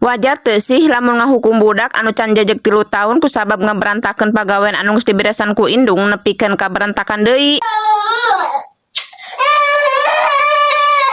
Wajar teu sih lamun ngahukum budak anu can jejeg 3 taun kusabab ngaberantakeun pagawean anu geus diberesan ku indung nepikeun ka berantakan deui?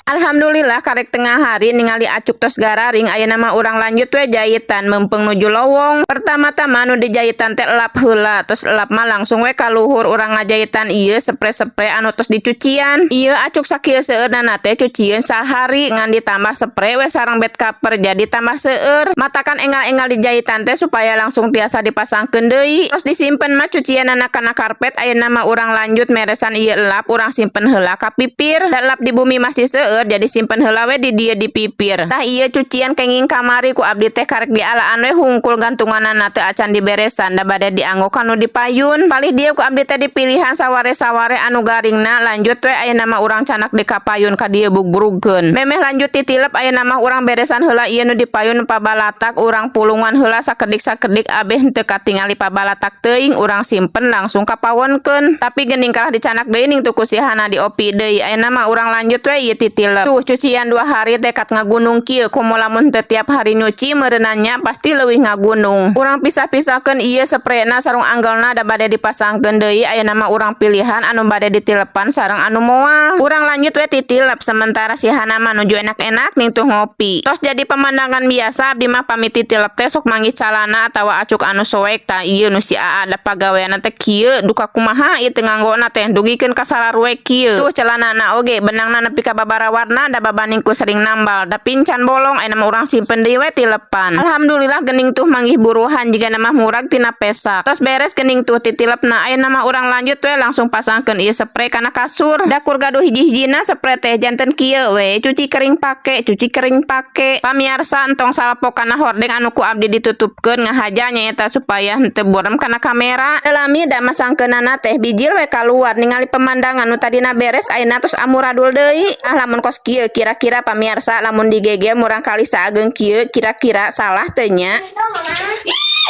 Alhamdulillah, karek tengah hari ningali acuk tos gararing. Ayeuna mah urang lanjut we jahitan mempeng nuju lowong. Pertama-tama nu dijahitan teh lap heula. Tos lap mah langsung we ka luhur urang ngajahitan ieu sepre-sepre anu tos dicucian. Ieu acuk sakieu seueurna teh cucieun sahari, ngan ditambah sepre we sareng bed cover jadi tambah seueur. Matakan enggal-enggal dijahitan teh supaya langsung tiasa dipasangkeun deui. Tos disimpen mah cucianana kana karpet. Ayeuna mah urang lanjut meresan ieu lap, urang simpen heula ka pipir. Da lap di bumi masih seueur, jadi simpen heula we di dieu di pipir. Tah, ieu cucian kenging kamari ku abdi teh karek dialaan we hungkul, gantunganana teu acan diberesan da bade dianggo kanu di payun. Palih dieu ku abdi teh dipilihan saware-saware anu garingna. Lanjut we, ayeuna mah urang canak di ka payun ka dieu bubrugkeun. Memeh lanjut titilep, ayeuna mah urang beresan heula ieu nu di payun pabalatak. Urang pulungan heula sakedik-sakedik abeh henteu katingali pabalatak teuing. Urang simpen langsung ka pawonkeun, tapi geuning kalah dicanak deui ning tuh ku si Hana diopi deui. Ayeuna mah urang lanjut we ieu titilep. Tuh, cucian 2 hari tekad ngagunung kieu. Komo lamun teu tiap hari nyuci meureunana nya, pasti leuwih ngagunung. Urang pisah-pisahkeun ieu sprena sarung anggelna da bade dipasangkeun deui. Ayeuna mah urang pilihan anu bade ditilepan sareng anu moal. Urang lanjut we titilep, sementara si Hana mah nuju enak-enak ning tuh ngopi. Tos jadi pemandangan biasa, abdi mah pami titilep teh sok manggih calana atawa acuk anu soek. Tah, ieu nu si Aa da pagaweanna teh kieu, duka kumaha ieu teu nganggona teh dugikeun ka sararuek kieu. Tuh, celanana oge benangna nepi ka babara warna da babaning ku sering nambal da pincan bolong. Ayeuna mah urang simpen deui we tilepan. Alhamdulillah, geuning tuh manggih buruhan jiga mah murag tina pesak. Tos beres geuning tuh titilepna, ayeuna mah urang lanjut we langsung pasangkeun ieu sepre kana kasur. Da kur gaduh hiji-hijina sepre teh janten kieu we, cuci kering pake, cuci kering pake. Pamiarsa, entong salpo kana hordeng anu ku abdi ditutupkeun, ngahaja nyaeta supaya henteu burem kana kamera. Teu lami da masangkeunana teh bijil we kaluar ningali pemandangan nu tadina beres ayeuna tos amuradul deui. Ah, lamun kos kieu kira-kira, pamiarsa, lamun digegel murang kali saageng kieu kira-kira salah teu nya? Itu, Mama.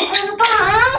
Itu, Mama.